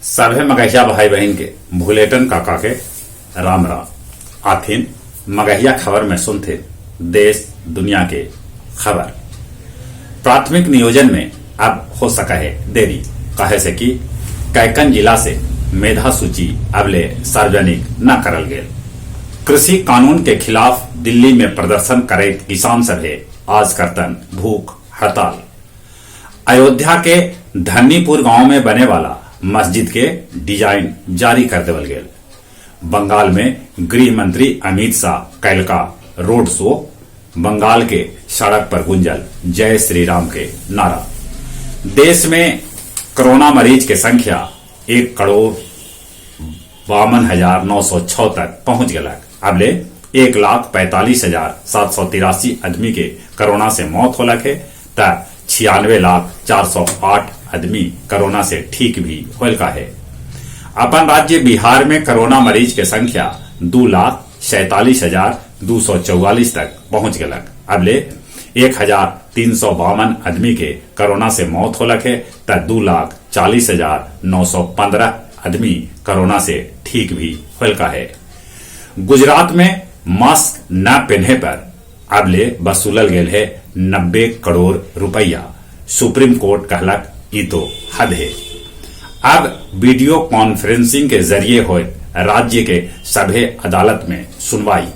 सभे मगहिया भाई बहिन के भुलेटन काका के राम राम। आथिन मगहिया खबर में सुनथिन देश दुनिया के खबर। प्राथमिक नियोजन में अब हो सका है देरी, काहे से कि कैकन जिला से मेधा सूची अबले सार्वजनिक न करल गेल। कृषि कानून के खिलाफ दिल्ली में प्रदर्शन करे किसान सभे आज करतन भूख हड़ताल। अयोध्या के धन्नीपुर गांव में बने वाला मस्जिद के डिजाइन जारी कर देवल गेल। बंगाल में गृह मंत्री अमित शाह कैलका रोड शो, बंगाल के सड़क पर गुंजल जय श्री राम के नारा। देश में कोरोना मरीज के संख्या 1,52,906 तक पहुंच गलक। अबले 1,45,783 आदमी के कोरोना से मौत होलक है त 96,00,408 आदमी कोरोना से ठीक भी होलका है। अपन राज्य बिहार में कोरोना मरीज के संख्या 2,47,244 तक पहुंच गलक। अबले 1,352 आदमी के कोरोना से मौत होलक है त 2,40,915 आदमी कोरोना से ठीक भी होलका है। गुजरात में मास्क न पहने पर अबले वसूलल गेल है 90 करोड़ रुपया। सुप्रीम कोर्ट कहलक ई तो हद है। अब वीडियो कॉन्फ्रेंसिंग के जरिए होए राज्य के सभे अदालत में सुनवाई।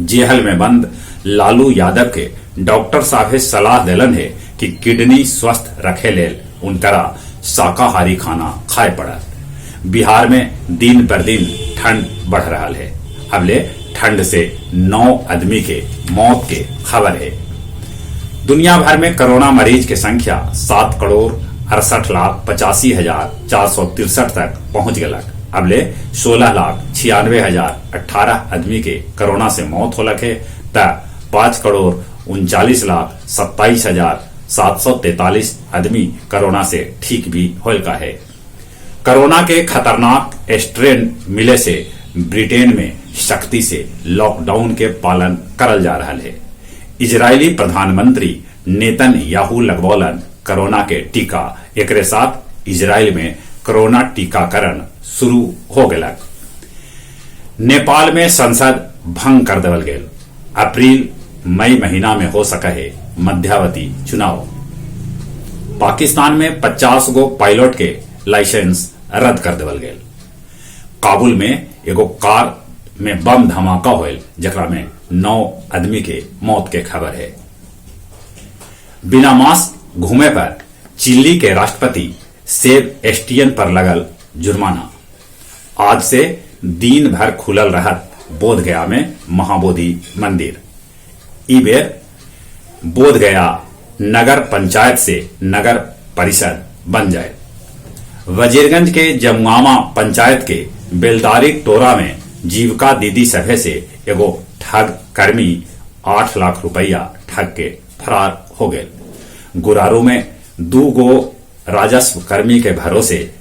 जेहल में बंद लालू यादव के डॉक्टर साहब सलाह देलन है कि किडनी स्वस्थ रखे लेल उनकरा शाकाहारी खाना खाए पड़त। बिहार में दिन पर दिन ठंड बढ़ रहा है। अबले ठंड से 9 आदमी के मौत के खबर है। दुनिया भर में कोरोना मरीज के संख्या 7,68,85,463 तक पहुंच गलक। अबले 16,96,018 आदमी के कोरोना से मौत होलक है त 5,39,27,743 आदमी कोरोना से ठीक भी होलका है। कोरोना के खतरनाक स्ट्रेन मिले से ब्रिटेन में सख्ती से लॉकडाउन के पालन करल जा रहा है। इजरायली प्रधानमंत्री नेतन्याहू लगवौलन कोरोना के टीका। एकरे साथ इजराइल में कोरोना टीकाकरण शुरू हो गलक। नेपाल में संसद भंग कर देवल गेल। अप्रैल मई महीना में हो सका है मध्यावधि चुनाव। पाकिस्तान में 50 गो पायलट के लाइसेंस रद्द कर देवल गेल। काबुल में एगो कार में बम धमाका होल जकरा में 9 आदमी के मौत के खबर है। बिना मास्क घूमे पर चिली के राष्ट्रपति सेब एस्टियन पर लगल जुर्माना। आज से दिन भर खुलल रहत बोध गया में महाबोधि मंदिर। ई बेर बोध गया नगर पंचायत से नगर परिषद बन जाए। वजीरगंज के जमुआमा पंचायत के बेलदारी टोरा में जीविका दीदी सभे से एगो ठग कर्मी 8 लाख रुपया ठग के फरार हो गए। गुरारू में 2 गो राजस्व कर्मी के भरोसे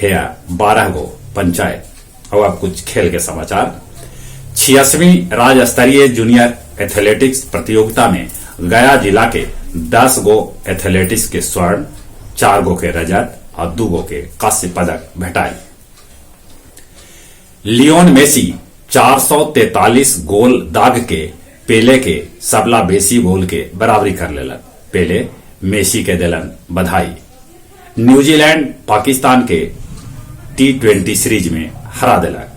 है 12 गो पंचायत। और अब कुछ खेल के समाचार। 86वीं राज्य स्तरीय जूनियर एथलेटिक्स प्रतियोगिता में गया जिला के 10 गो एथलेटिक्स के स्वर्ण, 4 गो के रजत और 2 गो के कांस्य पदक भेटाई। लियोन मेसी 443 गोल दाग के पेले के सबला बेसी गोल के बराबरी कर लेलन। पेले मेसी के दिलन बधाई। न्यूजीलैंड पाकिस्तान के T20 series में हरा दिलक।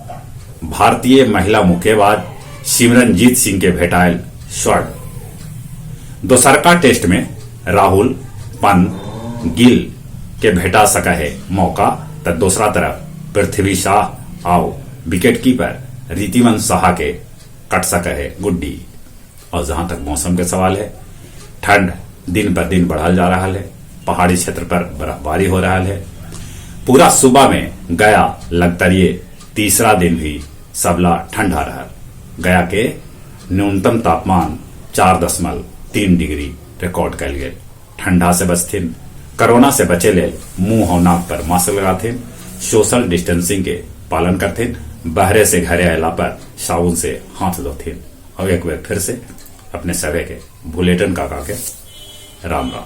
भारतीय महिला मुक्केबाज सिमरनजीत सिंह के भेटायल स्वर्ण। दोसरका टेस्ट में राहुल, पंत, गिल के भेटा सका है मौका त दूसरा तरफ पृथ्वी शाह आओ विकेट कीपर रीतिमन साहा के कट सका है गुड्डी। और जहां तक मौसम के सवाल है, ठंड दिन पर दिन बढ़ल जा रहा है। पहाड़ी क्षेत्र पर बर्फबारी हो रहा है। पूरा सुबह में गया लगतरिये तीसरा दिन भी सबला ठंडा रहा। गया के न्यूनतम तापमान 4.3 डिग्री रिकॉर्ड कल गए। ठंडा से बचथिन, कोरोना से बचे ले मुंह और नाक पर मास्क लगाथिन, सोशल डिस्टेंसिंग के पालन करथिन, बहरे से घरे अला पर साबुन से हाथ धोथिन। और एक बार फिर से अपने सभे के भुलेटन काका के राम राम।